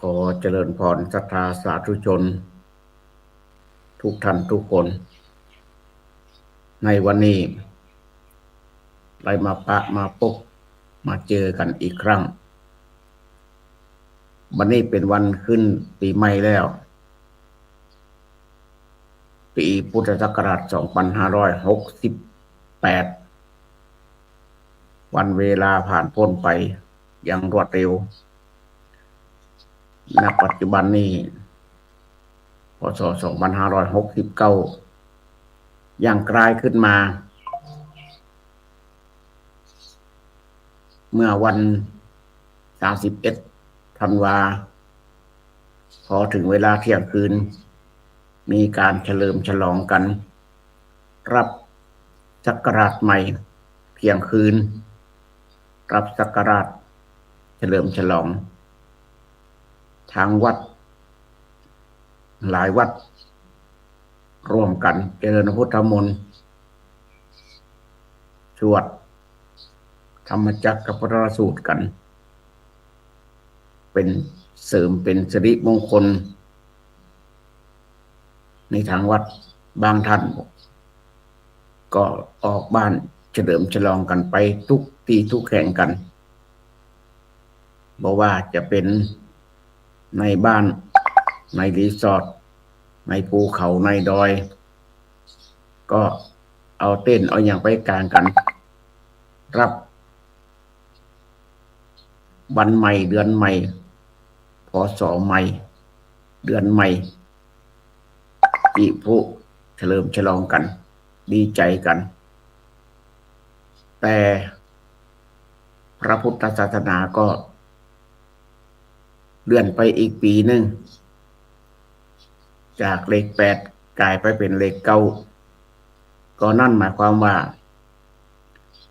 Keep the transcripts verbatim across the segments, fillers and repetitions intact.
ขอเจริญพรศรัทธาสาธุชนทุกท่านทุกคน ในวันนี้ได้มาปะมาปบมาเจอกั๋นอีกครั้ง วันนี้เป๋นวันขึ้นปี๋ใหม่แล้ว ปี๋พุทธศักราชสองปันห้าร้อยหกสิบแปด วันเวลาผ่านป๊นไปอย่างรวดเร็ว ณ ปัจจุบันนี้ พ.ศ. สองปันห้าร้อยหกสิบเก้า ย่างกรายขึ้นมา เมื่อวันสามสิบเอ็ดธันวา พอเถิงเวลาเที่ยงคืน มีก๋านเฉลิมฉลองกั๋น รับศักราชใหม่เที่ยงคืน รับศักราชเฉลิมฉลอง ทางวัด หลายวัด ร่วมกั๋นเจริญพุทธมนต์ สวดธรรมจักรกัปปวัตตนสูตรกั๋น เป๋นเสริมเป๋นสิริมงคล ในทางวัด บางท่านก็ออกบ้านเฉลิมฉลองกั๋นไปทุกตี้ทุกแห่งกั๋น บ่ว่าจะเป๋นในบ้าน ในรีสอร์ท ในภูเขา ในดอย ก็เอาเต็นท์เอาหยังไปก๋างกั๋น รับวันใหม่ เดือนใหม่ พ.ศ. ใหม่ เดือนใหม่ จุดพลุเฉลิมฉลองกั๋น ดีใจ๋กั๋น แต่พระพุทธศาสนาก็ เลื่อนไปอีกปี๋นึ่ง จากเลขแปดก๋ายไปเป๋นเลขเก้า ก็นั่นหมายความว่า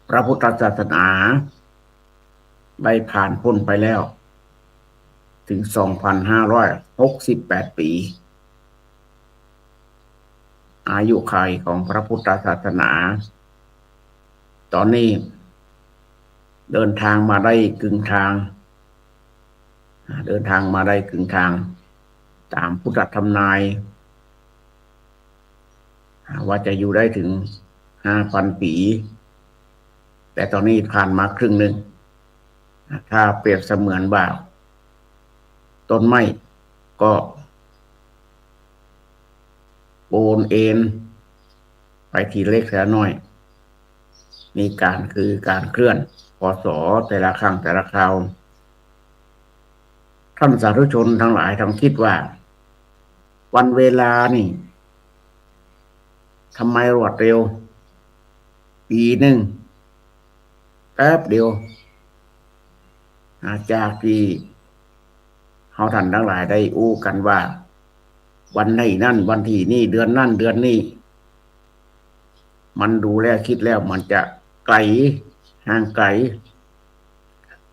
พระพุทธศาสนาได้ผ่านป๊นไปแล้ว เถิงสองปันห้าร้อยหกสิบแปดปี๋ อายุขัยของพระพุทธศาสนา ต๋อนนี้เดินทางมาได้เกิ่งตาง เดินทางมาได้เกิ่งตาง ต๋ามพุทธทำนาย ว่าจะอยู่ได้เถิงห้าปันปี๋ แต่ต๋อนนี้ผ่านมาครึ่งนึ่ง ถ้าเปรียบเสมือนว่า ต้นไม้ก็โอนเอนไปทีละเล็กทีละน้อย มีก๋านคือก๋านเคลื่อน พ.ศ. แต่ละครั้งแต่ละคราว ท่านสาธุชนตังหลายต้องกึ๊ดว่า วันเวลานี่ ทำไมรวดเร็ว ปี๋นึ่ง แป๊บเดียว อ่า จากตี้เฮาต้านตังหลายได้อู้กั๋นว่า วันนี้นั้น วันตี้นี้ เดือนนั้น เดือนนี้ มันดูแล้วกึ๊ดแล้วมันจะไก๋ ห่างไก๋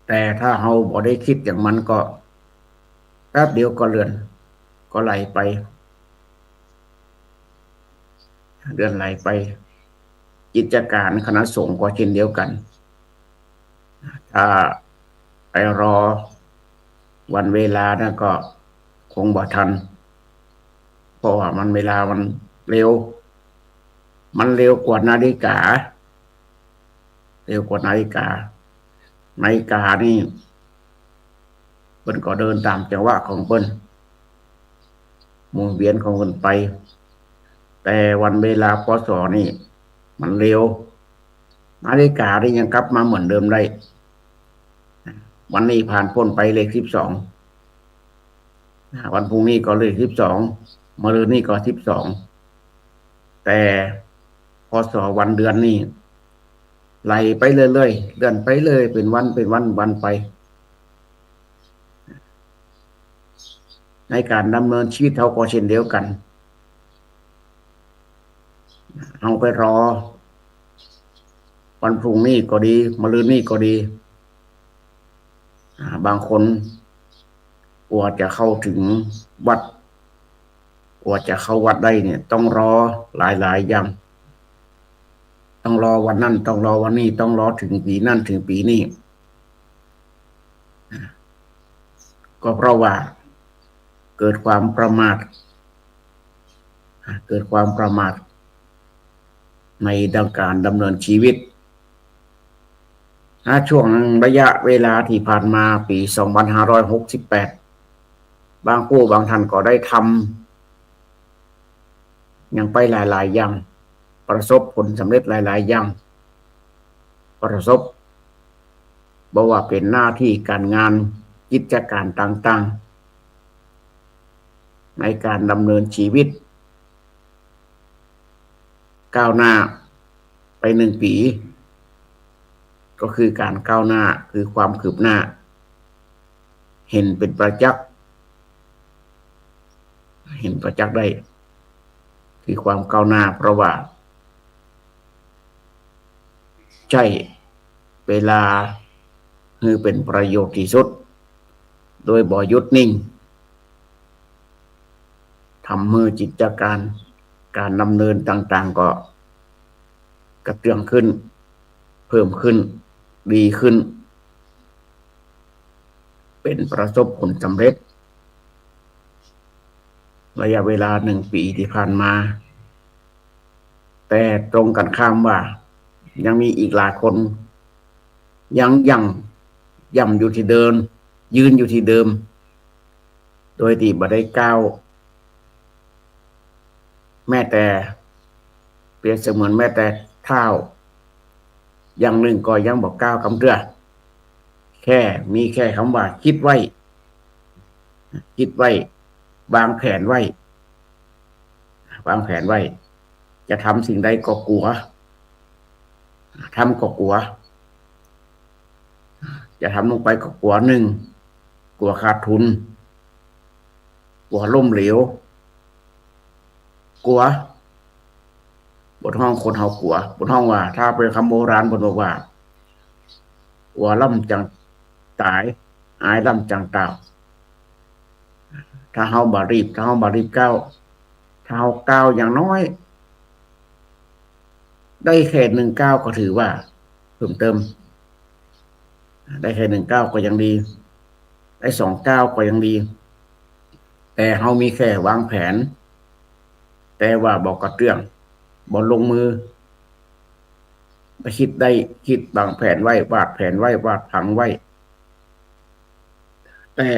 แต่ถ้าเฮาบ่ได้กึ๊ดอย่างมันก็ แป๊บเดียวก็เลื่อน ก็ไหลไป เลื่อนไหลไป กิจก๋านคณะสงฆ์ก็เช่นเดียวกั๋น ถ้าไปรอวันเวลานั้นก็คงบ่ทัน เพราะว่ามันเวลามันเร็ว มันเร็วกว่านาฬิกา เร็วกว่านาฬิกา นาฬิกานี่ เปิ้นก็เดินต๋ามจังหวะของเปิ้น หมุนเวียนของเปิ้นไป แต่วันเวลา พ.ศ. นี่ มันเร็ว นาฬิกานี่ยังกลับมาเหมือนเดิมได้ วันนี้ผ่านป๊นไปเลขสิบสอง วันพรุ่งนี้ก็เลขสิบสอง มะรืนนี้ก็สิบสอง แต่ พ.ศ. วันเดือนนี่ ไหลไปเรื่อยๆ เลื่อนไปเรื่อย เป๋นวัน เป๋นวัน วันไป ในก๋านดำเนินชีวิตเฮาก็เช่นเดียวกั๋น เฮาไปรอ วันพรุ่งนี้ก็ดี มะรืนนี้ก็ดี อ่า บางคนกว่าจะเข้าเถิงวัด กว่าจะเข้าวัดได้เนี่ย ต้องรอหลายๆ อย่าง ต้องรอวันนั้น ต้องรอวันนี้ ต้องรอเถิงปี๋นั้น เถิงปี๋นี้ ก็เพราะว่า เกิดความประมาท เกิดความประมาทในด้านการดำเนินชีวิต ณ ช่วงระยะเวลาตี้ผ่านมาปี๋สองพันห้าร้อยหกสิบแปด บางผู้บางท่านก็ได้ทำ อย่างไปหลายๆ อย่าง ประสบผลสำเร็จหลายๆ อย่าง ประสบ บ่ว่าเป๋นหน้าตี้ก๋านงาน กิจก๋านต่างๆ ในก๋านดำเนินชีวิต ก้าวหน้าไปหนึ่งปี๋ ก็คือก๋านก้าวหน้า คือความคืบหน้า หันเป๋นประจักษ์ หันประจักษ์ได้ คือความก้าวหน้า เพราะว่าใจ๊เวลาหื้อเป๋นประโยชน์ตี้สุด โดยบ่หยุดนิ่ง ทำหื้อกิจก๋าน ก๋านดำเนินต่างๆ ก็กระเตื้องขึ้น เพิ่มขึ้น ดีขึ้น เป๋นประสบผลสำเร็จ ระยะเวลาหนึ่งปี๋ตี้ผ่านมา แต่ตรงกันข้ามว่า ยังมีอีกหลายคน ยัง ยังย่ำอยู่ตี้เดิม ยืนอยู่ตี้เดิม โดยตี้บ่ได้ก้าว แม้แต่ เปรียบเสมือนแม้แต่เท้าอย่างนึ่งก็ยังบ่ก้าวกำเตื้อ แค่ มีแค่กำว่า กึ๊ดไว้ กึ๊ดไว้ วางแผนไว้ วางแผนไว้ จะทำสิ่งใดก็กั๋ว ทำก็กั๋ว จะทำลงไปก็กั๋ว นึ่ง กั๋วขาดทุน กั๋วล้มเหลว กั๋ว บ่าฮ้องคนเฮากั๋ว บ่าฮ้องว่า ถ้าเป๋นกำโบราณเปิ้นบอกว่า กั๋วล้ำจั่งต๋าย อายล้ำจั่งต้าว ถ้าเฮาบ่รีบ ถ้าเฮาบ่รีบก้าว ถ้าเฮาก้าวอย่างน้อย ได้แค่นึ่งก้าวก็ถือว่าเพิ่มเติม ได้แค่นึ่งก้าวก็ยังดี ได้สองก้าวก็ยังดี แต่เฮามีแค่วางแผน แต่ว่าบ่กระเตื้อง บ่ลงมือ บ่กึ๊ดได้ กึ๊ดวางแผนไว้ วาดแผนไว้ วาดผังไว้ แต่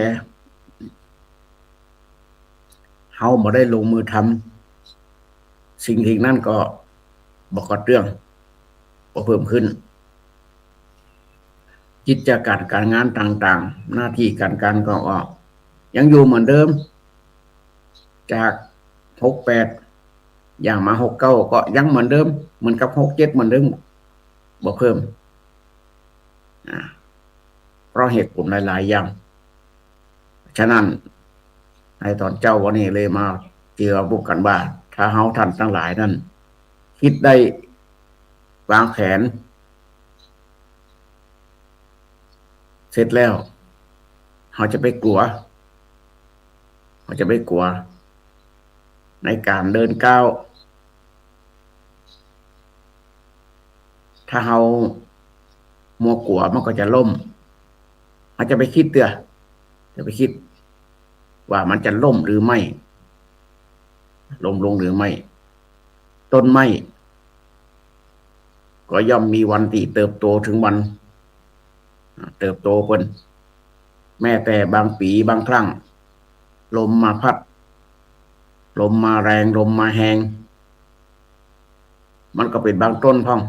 เฮาบ่ได้ลงมือทำ สิ่งๆ นั้นก็บ่กระเตื้อง บ่เพิ่มขึ้น กิจก๋านก๋านงานต่างๆ หน้าตี้ก๋านงานก็ยังอยู่เหมือนเดิม จากหกแปด ย่างมาหกเก้า ก็ยังเหมือนเดิม เหมือนกับหกเจ็ดเหมือนเดิม บ่เพิ่ม อ่า เพราะเหตุผลหลายๆ อย่าง ฉะนั้น ในต๋อนเจ๊าวันนี้เลยมาเจืออู้กั๋นว่า ถ้าเฮาต้านตังหลายนั้น กึ๊ดได้ วางแผน เสร็จแล้ว เฮาจะไปกั๋ว เฮาจะไปกั๋ว ในก๋านเดินก้าว ถ้าเฮามัวกั๋วมันก็จะล้ม เฮาจะไปกึ๊ดเตื้อ จะไปกึ๊ดว่ามันจะล้มหรือไม่ ล้มลงหรือไม่ ต้นไม้ ก็ย่อมมีวันตี้เติบโต เถิงวัน อ่า เติบโตเปิ้น แม้แต่บางปี๋บางครั้ง ลมมาพัด ลมมาแรง ลมมาแฮง มันก็เป๋นบางต้นพ่อง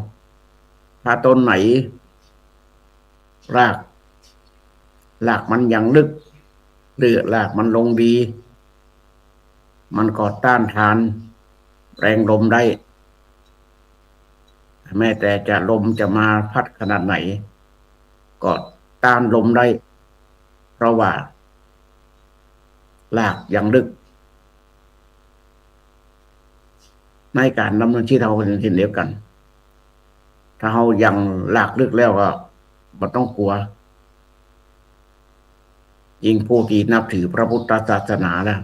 ถ้าต้นไหน ราก รากมันยังลึก หรือรากมันลงดี มันก็ต้านทานแรงลมได้ แม้แต่จะลมจะมาพัดขนาดไหน ก็ต้านลมได้ เพราะว่ารากยังลึก ในก๋านดำเนินชีวิตเฮาก็เช่นเดียวกั๋น ถ้าเฮายังรากลึกแล้วก็บ่ต้องกั๋ว ยิ่งผู้ตี้นับถือพระพุทธศาสนาแล้ว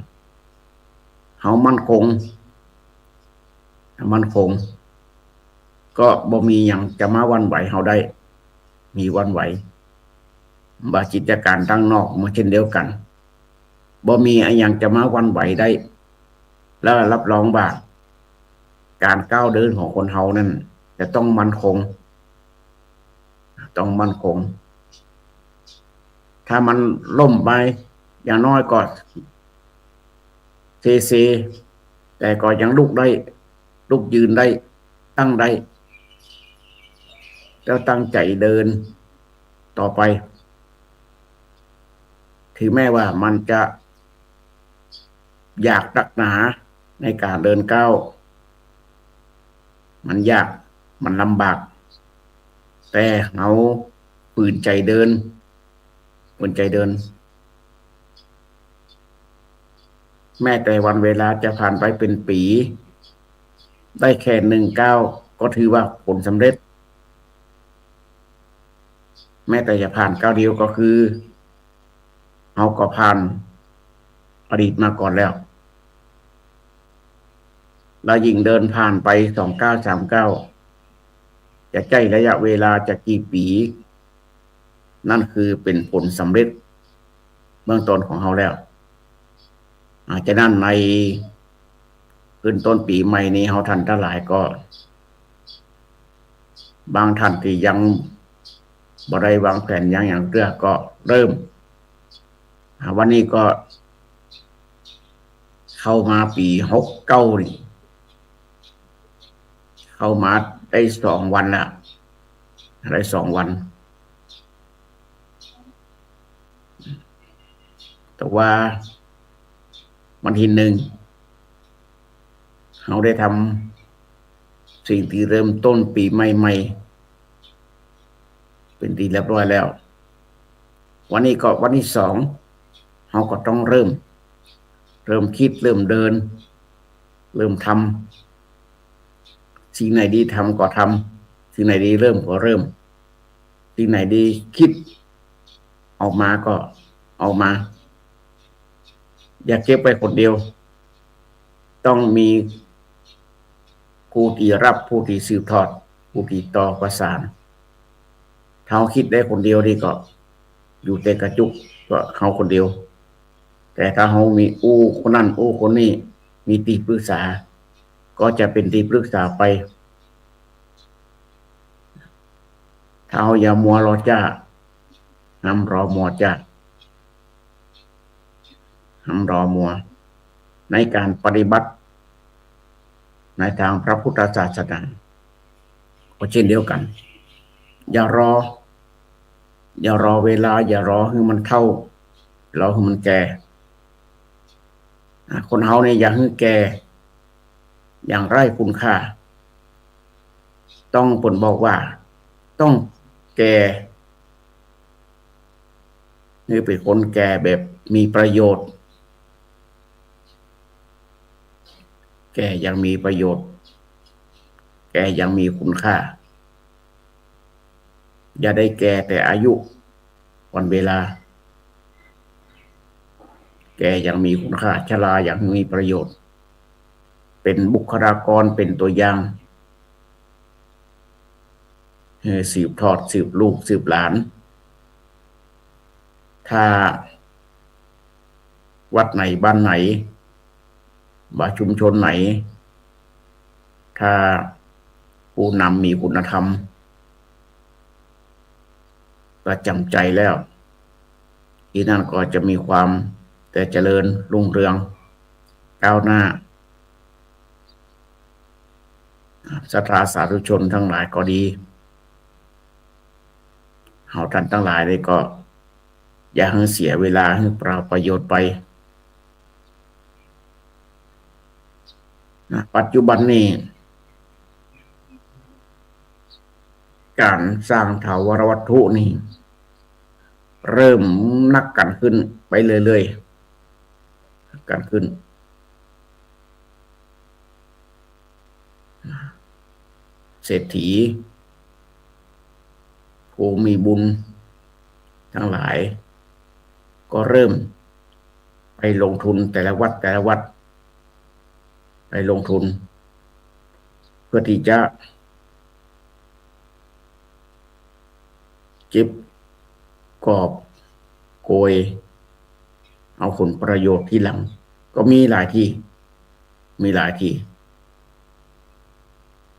เฮามั่นคง มั่นคง ก็บ่มีหยังจะมาหวั่นไหวเฮาได้ มีหวั่นไหว บ่ากิจก๋านตังนอกมันเช่นเดียวกั๋น บ่มีอะหยังจะมาหวั่นไหวได้ แล้วรับรองว่าก๋านก้าวเดินของคนเฮานั้นจะต้องมั่นคง ต้องมั่นคง ถ้ามันล้มไป อย่างน้อยก็เซเซ แต่ก็ยังลุกได้ ลุกยืนได้ ตั้งได้ แล้วตั้งใจ๋เดินต่อไป ถึงแม้ว่ามันจะยากนักหนาในก๋านเดินก้าว มันยาก มันลำบาก แต่เฮาฝืนใจ๋เดิน ฝืนใจ๋เดิน แม้แต่วันเวลาจะผ่านไปเป๋นปี๋ ได้แค่หนึ่งก้าวก็ถือว่าผลสำเร็จ แม้แต่จะผ่านก้าวเดียวก็คือ เฮาก็ผ่านอดีตมาก่อนแล้ว แล้วยิ่งเดินผ่านไปสองก้าวสามก้าว จะใจ๊ระยะเวลาจะกี่ปี๋ นั่นคือเป๋นผลสำเร็จเบื้องต้นของเฮาแล้ว อ่า ฉะนั้นในขึ้นต้นปี๋ใหม่นี้ เฮาท่านตังหลายก็ บางท่านตี้ยังบ่ได้วางแผนหยังหยังเตื้อก็เริ่ม อ่า วันนี้ก็เข้ามาปี๋หกเก้านี่ เข้ามาได้สองวันแล้ว ได้สองวัน แต่ว่าวันตี้หนึ่ง เฮาได้ทำสิ่งตี้เริ่มต้นปี๋ใหม่ๆ เป๋นตี้เรียบร้อยแล้ว วันนี้ก็วันตี้สอง เฮาก็ต้องเริ่ม เริ่มกึ๊ด เริ่มเดิน เริ่มทำ สิ่งไหนดีทำก็ทำ สิ่งไหนดีเริ่มก็เริ่ม สิ่งไหนดีกึ๊ดออกมาก็ออกมา อย่าเก็บไว้คนเดียว ต้องมีผู้ตี้ฮับ ผู้ตี้สืบทอด ผู้ตี้ต่อประสาน ถ้าเฮากึ๊ดได้คนเดียวนี่ก็อยู่แต่กระจุก ก็เฮาคนเดียว แต่ถ้าเฮามีอู้คนนั้นอู้คนนี้ มีตี้ปรึกษา ก็จะเป๋นตี้ปรึกษาไป ถ้าเฮาอย่ามัวรอจ๊า ห้ามรอมัวจ๊า ห้ามรอมัว ในก๋านปฏิบัติในตางพระพุทธศาสนา ก็เช่นเดียวกั๋น อย่ารอ อย่ารอเวลา อย่ารอหื้อมันเฒ่า รอหื้อมันแก่ อ่ะ คนเฮาเนี่ยอย่าหื้อแก่อย่างไร้คุณค่า ต้อง เปิ้นบอกว่าต้องแก่หื้อเป๋นคนแก่แบบมีประโยชน์ แก่อย่างมีประโยชน์ แก่อย่างมีคุณค่า อย่าได้แก่แต่อายุ วันเวลา แก่อย่างมีคุณค่า ชราอย่างมีประโยชน์ เป๋นบุคลากร เป๋นตั๋วอย่าง หื้อสืบทอด สืบลูก สืบหลาน ถ้าวัดไหนบ้านไหน ว่าชุมชนไหน ถ้าผู้นำมีคุณธรรมประจ๋ำใจ๋แล้ว ตี้นั่นก็จะมีความแต่เจริญรุ่งเรืองก้าวหน้า ศรัทธาสาธุชนตังหลายก็ดี เฮาท่านตังหลายนี่ก็อย่าหื้อเสียเวลาหื้อเปล่าประโยชน์ไป นะ ปัจจุบันนี้ ก๋านสร้างถาวรวัตถุนี่ เริ่มนักกั๋นขึ้นไปเรื่อยๆ นักกั๋นขึ้น เศรษฐี ผู้มีบุญตังหลาย ก็เริ่มไปลงทุนแต่ละวัดแต่ละวัด ไปลงทุน เพื่อตี้จะเก็บกอบโกย เอาผลประโยชน์ทีหลัง ก็มีหลายตี้ มีหลายตี้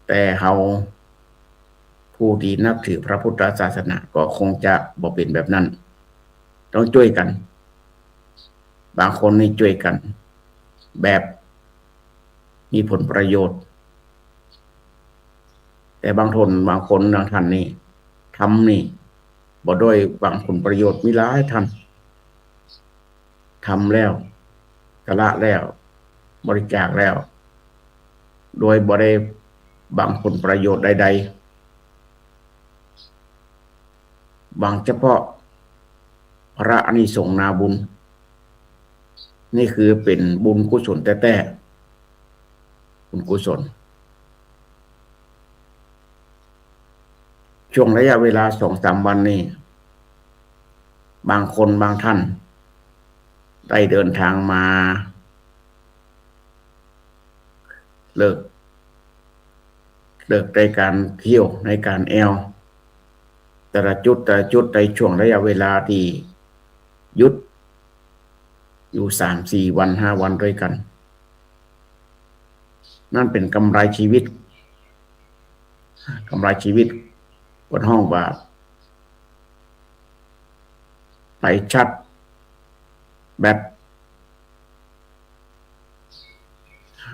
แต่เฮาผู้ตี้นับถือพระพุทธศาสนาก็คงจะบ่เป๋นแบบนั้น ต้องจ้วยกั๋น บางคนนี่จ้วยกั๋นแบบมีผลประโยชน์ แต่บางท่าน บางคน บางท่านนี่ ทำนี่ บ่ได้หวังผลประโยชน์ มีหลายท่าน ทำแล้ว สละแล้ว บริจาคแล้ว โดยบ่ได้หวังผลประโยชน์ใดๆ หวังเฉพาะพระอานิสงส์นาบุญ นี่คือเป๋นบุญกุศลแต๊ๆ บุญกุศล ช่วงระยะเวลาสองสามวันนี่ บางคนบางท่าน ได้เดินทางมา เลิก เลิกในก๋านเที่ยว ในก๋านแอ่ว แต่ละจุด แต่ละจุด ในช่วงระยะเวลาตี้หยุดอยู่สามสี่วัน ห้าวันตวยกั๋น นั่นเป๋นกำไรชีวิต กำไรชีวิต เปิ้นฮ้องว่า ไฟชาร์จแบต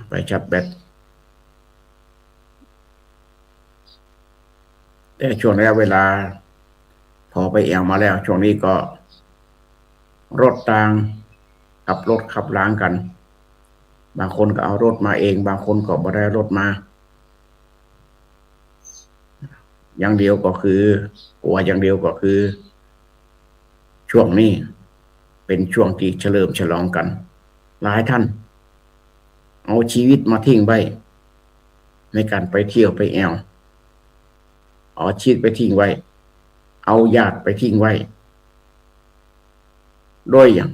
ไฟชาร์จแบต แต่ช่วงระยะเวลา พอไปแอ่วมาแล้ว ช่วงนี้ก็รถตาง ขับรถขับลางกั๋น บางคนก็เอารถมาเอง บางคนก็บ่ได้เอารถมา อย่างเดียวก็คือ กั๋วอย่างเดียวก็คือ ช่วงนี้เป๋นช่วงตี้เฉลิมฉลองกั๋น หลายท่านเอาชีวิตมาทิ้งไว้ ในก๋านไปเที่ยวไปแอ่ว เอาชีวิตไปทิ้งไว้ เอาญาติไปทิ้งไว้ โดยหยัง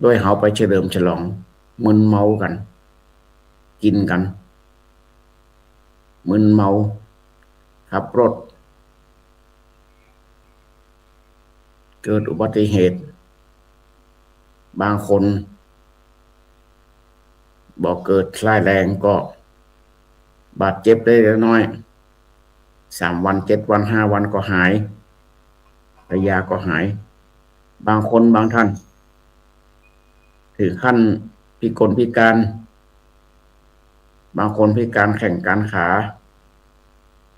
โดยเฮาไปเฉลิมฉลอง มึนเมากั๋น กิ๋นกั๋น มึนเมา ขับรถ เกิดอุบัติเหตุ บางคนบ่เกิดร้ายแรงก็บาดเจ็บเล็กๆ น้อยๆ สามวัน เจ็ดวัน ห้าวันก็หาย ไปยาก็หาย บางคนบางท่าน เถิงขั้นพิกลพิก๋าน บางคนพิก๋านแข้งก๋านขา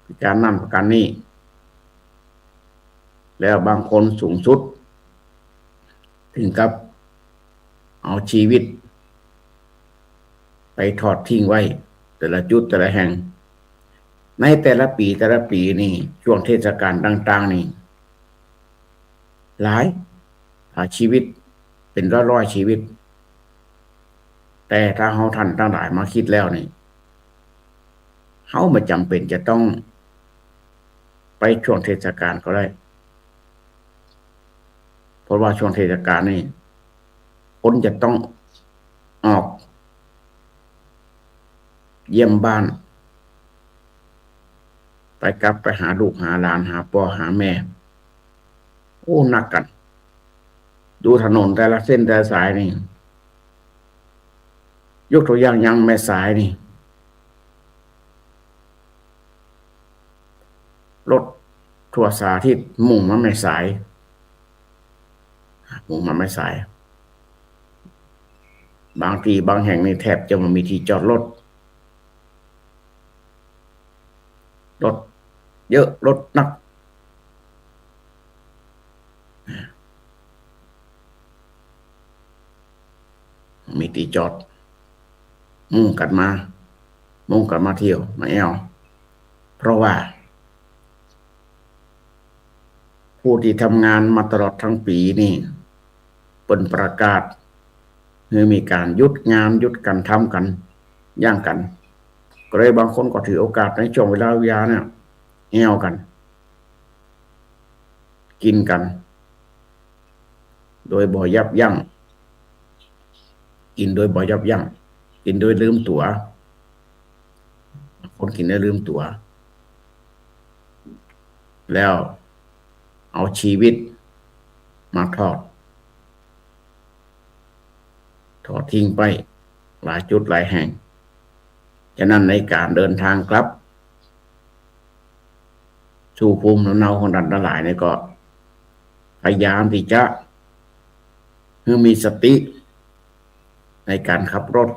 พิก๋านนั่นพิก๋านนี่ แล้วบางคนสูงสุด เถิงกับเอาชีวิตไปถอดทิ้งไว้ แต่ละจุดแต่ละแห่ง ในแต่ละปี๋แต่ละปี๋นี่ ช่วงเทศกาลต่างๆ นี่ หลาย หลายชีวิต เป๋นร้อยๆ ชีวิต แต่ถ้าเฮาท่านตังหลายมาคิดแล้วนี่ เฮาบ่จ๋ำเป๋นจะต้องไปช่วงเทศกาลก็ได้ เพราะว่าช่วงเทศกาลนี่ คนจะต้องออก เยี่ยมบ้าน ไปกับไปหาลูกหาหลาน หาป้อหาแม่ โอ้ นักกั๋น ดูถนนแต่ละเส้นแต่ละสายนี่ ยกตั๋วอย่าง อย่างแม่สายนี่ รถทั่วสารทิศมุ่งมาแม่สาย มุ่งมาแม่สาย บางตี้บางแห่งนี่แทบจะบ่มีตี้จอดรถ รถเยอะ รถนัก มีตี้จอด มุ่งกั๋นมา มุ่งกั๋นมาเที่ยว มาแอ่ว เพราะว่า ผู้ตี้ทำงานมาตลอดตึงปี๋นี่ เปิ้นประกาศหื้อมีก๋านหยุดงาน หยุดก๋านทำกั๋น ยั้งกั๋น ก็เลยบางคนก็ถือโอกาสในช่วงเวลาเวียเนี่ย แอ่วกั๋น กิ๋นกั๋น โดยบ่ยับยั้ง กิ๋นโดยบ่ยับยั้ง กิ๋นโดยลืมตั๋ว คนกิ๋นโดยลืมตั๋ว แล้วเอาจีวิตมาทอด ทอดทิ้งไปหลายจุดหลายแห่ง ฉะนั้นในก๋านเดินตางกลับ สู่ภูมิลำเนาของต้านตังหลายนี่ก็ พยายามตี้จะหื้อมีสติในก๋านขับรถ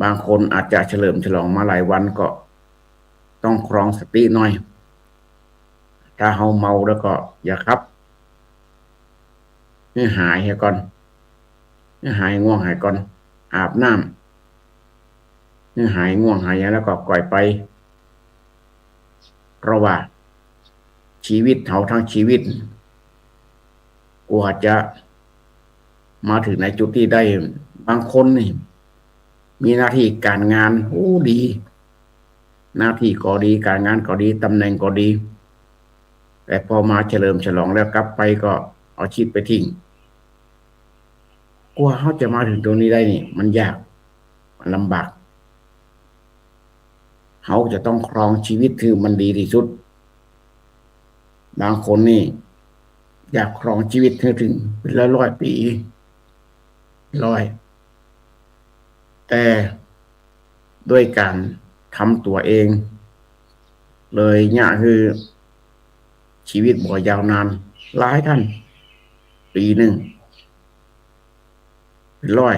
บางคนอาจจะเฉลิมฉลองมาหลายวันก็ต้องครองสติหน่อย ถ้าเฮาเมาแล้วก็อย่าขับ หื้อหายเหียก่อน หื้อหายง่วงเหียก่อน อาบน้ำ หื้อหายง่วงหายหยังแล้วก็ก่อยไป เพราะว่าชีวิตเฮาตึงชีวิต กว่าจะมาเถิงในจุดนี้ได้ บางคนนี่ มีหน้าตี้ก๋านงาน โอ้ ดี หน้าตี้ก็ดี ก๋านงานก็ดี ต๋ำแหน่งก็ดี แต่พอมาเฉลิมฉลองแล้วกลับไปก็เอาชีวิตไปทิ้ง กว่าเฮาจะมาเถิงตรงนี้ได้นี่ มันยาก มันลำบาก เฮาจะต้องครองชีวิตหื้อมันดีตี้สุด บางคนนี่อยากครองชีวิตหื้อเถิงเป๋นร้อยๆ ปี๋ ร้อย แต่ด้วยก๋านทำตั๋วเอง เลยเยียะหื้อชีวิตบ่ยาวนาน หลายต้าน ปี๋นึ่งเป๋นร้อย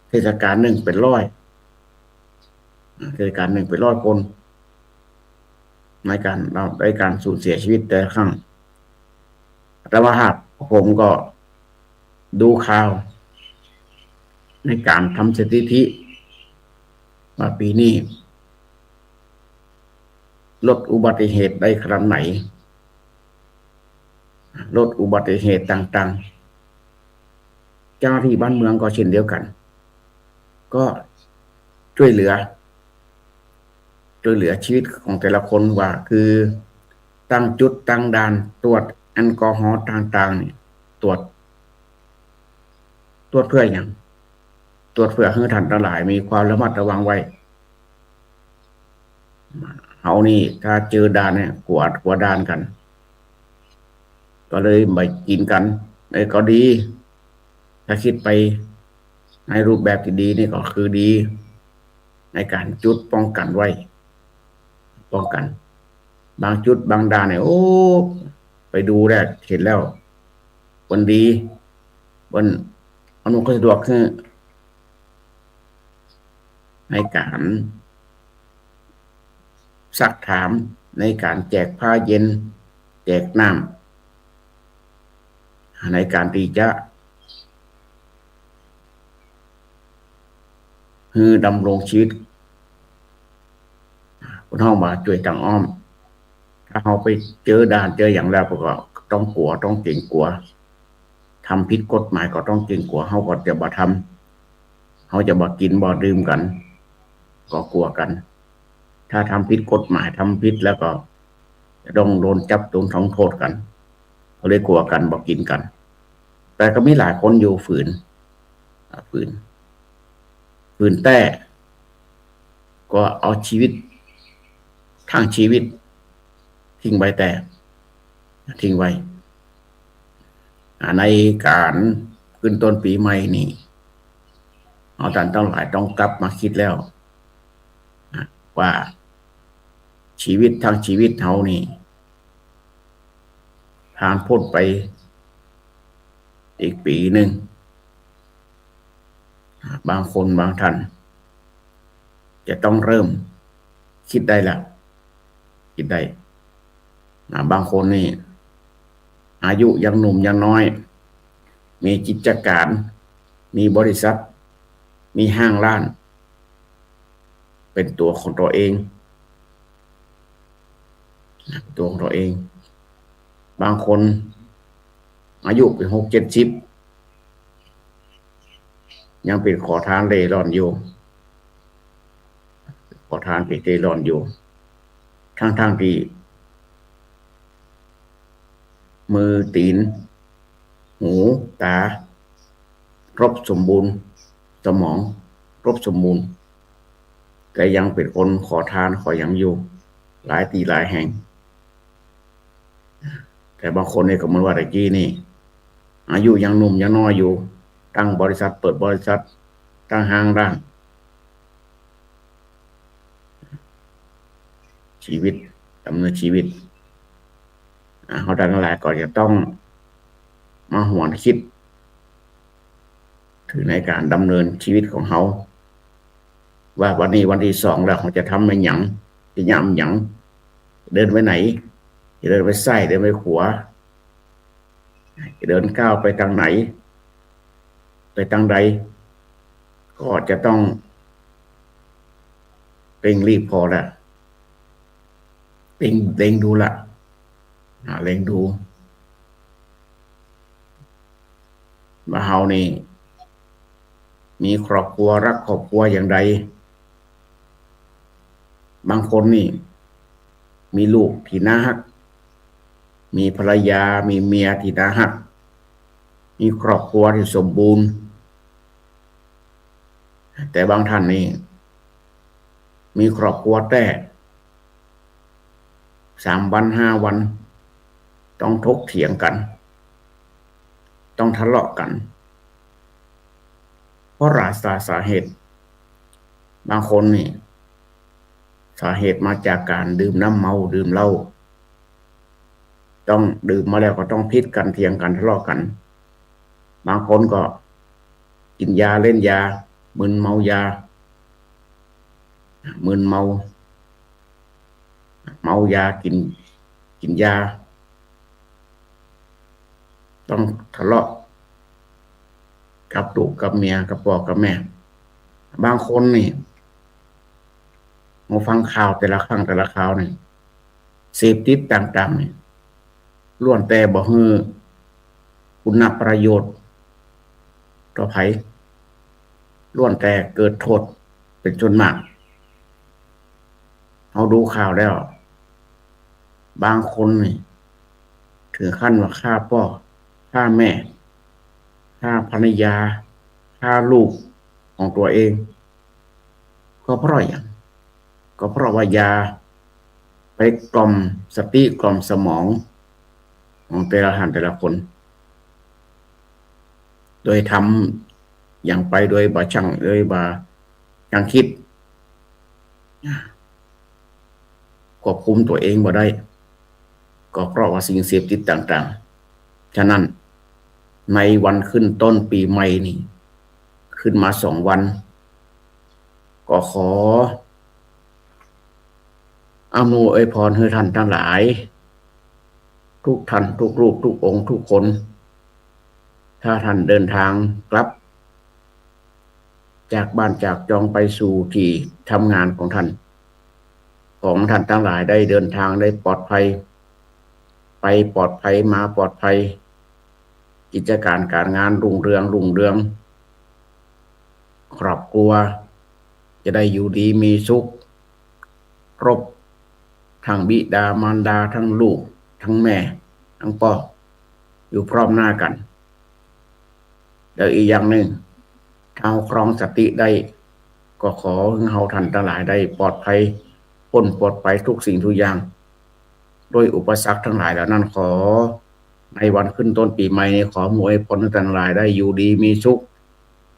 เทศกาลนึ่งเป๋นร้อย เทศกาลนึ่งเป๋นร้อยคน ในก๋าน ในก๋านสูญเสียชีวิตแต่ละครั้ง อาตมาภาพผมก็ดูข่าวในก๋านทำสถิติ ว่าปี๋นี้ลดอุบัติเหตุได้ขนาดไหน ลดอุบัติเหตุต่างๆ เจ้าหน้าตี้บ้านเมืองก็เช่นเดียวกั๋น ก็จ้วยเหลือ จ้วยเหลือชีวิตของแต่ละคนว่า คือตั้งจุดตั้งด่านตรวจแอลกอฮอล์ต่างๆ นี่ ตรวจ ตรวจเปื้อหยัง ตรวจเปื้อหื้อต้านตังหลายมีความระมัดระวังไว้ เฮานี่ถ้าเจอด่านเนี่ย กั๋ว กั๋วด่านกั๋น ก็เลยบ่กิ๋นกั๋น เอ้ย ก็ดี ถ้ากึ๊ดไปในรูปแบบตี้ดีนี่ก็คือดี ในก๋านจุดป้องกั๋นไว้ ป้องกั๋น บางจุดบางด่านเนี่ย โอ้ ไปดูแล้ว หันแล้ว เปิ้นดี เปิ้นอำนวยความสะดวกหื้อ ในก๋านซักถาม ในก๋านแจกผ้าเย็น แจกน้ำ ในก๋านตี้จะหื้อดำรงชีวิต เปิ้นฮ้องว่าจ้วยตางอ้อม ถ้าเฮาไปเจอด่านเจอหยังแล้ว ก็ต้องกั๋ว ต้องเกรงกั๋ว ทำผิดกฎหมายก็ต้องเกรงกั๋ว เฮาก็จะบ่ทำ เฮาจะบ่กิ๋นบ่ดื่มกั๋น ก็กั๋วกั๋น ถ้าทำผิดกฎหมาย ทำผิดแล้วก็จะต้องโดนจับ โดนลงโต้ษกั๋น ก็เลยกั๋วกั๋น บ่กิ๋นกั๋น แต่ก็มีหลายคนอยู่ฝืน อ่า ฝืน ฝืนแต๊ ก็เอาชีวิต ตึงชีวิต ทิ้งไว้แต๊ ทิ้งไว้ อ่า ในก๋านขึ้นต้นปี๋ใหม่นี่ เฮาต้านตังหลายต้องกลับมาคิดแล้ว อ่า ว่าชีวิตตึงชีวิตเฮานี่ ผ่านป๊นไปอีกปี๋นึ่ง บางคนบางต้านจะต้องเริ่มกึ๊ดได้ละ กึ๊ดได้ อ่า บางคนนี่อายุยังหนุ่มยังน้อย มีกิจก๋าน มีบริษัท มีห้างร้าน เป๋นตั๋วของตั๋วเอง ตั๋วของตั๋วเอง บางคนอายุไปหกเจ็ดสิบ ยังเป๋นขอทานเร่ร่อนอยู่ ขอทานเป๋นเร่ร่อนอยู่ ตึงๆ ตี้ มือ ตี๋น หู ต๋า ครบสมบูรณ์ สมอง ครบสมบูรณ์ แต่ยังเป๋นคนขอทานขอหยังอยู่ หลายตี้หลายแห่ง แต่บางคนนี่ก็เหมือนว่าตะกี้นี่ อายุยังหนุ่มยังน้อยอยู่ ตั้งบริษัท เปิดบริษัท ตั้งห้างร้าน ชีวิต ดำเนินชีวิต อ่า เฮาตังหลายก็จะต้องมาหวนกึ๊ด เถิงในก๋านดำเนินชีวิตของเฮา ว่าวันนี้วันตี้สองแล้ว เฮาจะทำอะหยัง จะยามหยัง เดินไปไหน จะเดินไปซ้าย เดินไปขวา จะเดินก้าวไปตางไหน ไปตางใด ก็จะต้องเร่งรีบผ่อละ เล็ง เล็งดูละ อ่า เล็งดู ว่าเฮานี่ มีครอบครัว ฮักครอบครัวอย่างใด บางคนนี่ มีลูกตี้น่าฮัก มีภรรยา มีเมียตี้น่าฮัก มีครอบครัวตี้สมบูรณ์ แต่บางท่านนี่ มีครอบครัวแต๊ สามวันห้าวัน ต้องถกเถียงกั๋น ต้องทะเลาะกั๋น เพราะหลายสา สาเหตุ บางคนนี่ สาเหตุมาจากก๋านดื่มน้ำเมา ดื่มเหล้า ต้องดื่มมาแล้วก็ต้องผิดกั๋น เถียงกั๋น ทะเลาะกั๋น บางคนก็กิ๋นยา เล่นยา มึนเมายา มึนเมา เมายา กิ๋น กิ๋นยา ต้องทะเลาะกับลูกกับเมีย กับป้อกับแม่ บางคนนี่ มาฟังข่าวแต่ละครั้งแต่ละคราวนี่ เสพติดต่างๆ นี่ ล้วนแต่บ่หื้อคุณประโยชน์ต่อใผ ล้วนแต่เกิดโต้ษเป๋นส่วนมาก เฮาดูข่าวแล้ว บางคนนี่ เถิงขั้นว่าฆ่าป้อ ฆ่าแม่ ฆ่าภรรยา ฆ่าลูกของตั๋วเอง ก็เพราะอะหยัง ก็เพราะว่ายาไปกล่อมสติ กล่อมสมองของแต่ละท่านแต่ละคน โดยทำหยังไปโดยบ่ช่าง โดยบ่ช่างกึ๊ด ควบคุมตั๋วเองบ่ได้ ก็เพราะว่าสิ่งเสพติดต่างๆ ฉะนั้น ในวันขึ้นต้นปี๋ใหม่นี่ ขึ้นมาสองวัน ก็ขออำนวยอวยพรหื้อท่านตังหลาย กู้ท่านกู้รูปกู้องค์กู้คน ถ้าท่านเดินตางกลับ จากบ้านจากจองไปสู่ตี้ทำงานของท่าน ขอหื้อท่านตังหลายได้เดินตางได้ปลอดภัย ไปปลอดภัย มาปลอดภัย กิจก๋านก๋านงานรุ่งเรืองรุ่งเรือง ครอบครัวจะได้อยู่ดีมีสุข ครบ ตึงบิดามารดา ตึงลูก ตึงแม่ ตึงป้อ อยู่พร้อมหน้ากั๋น แล้วอีกอย่างนึ่ง ถ้าเฮาครองสติได้ ก็ขอหื้อเฮาท่านตังหลายได้ปลอดภัย ป๊นปลอดภัยกู้สิ่งกู้อย่าง ด้วยอุปสรรคตังหลายเหล่านั้น ขอในวันขึ้นต้นปี๋ใหม่นี้ ขออำนวยอวยพรหื้อท่านตังหลายได้อยู่ดีมีสุข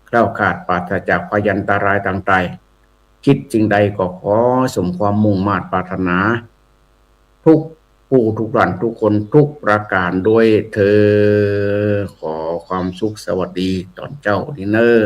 แคล้วคลาดปราศจากภัยอันตรายต่างๆ กึ๊ดสิ่งใดก็ขอสมความมุ่งมาดปรารถนา กู้ผู้กู้ท่านกู้คนกู้ประก๋านด้วยเทอญ ขอความสุขสวัสดีต๋อนเจ๊านี้เน่อ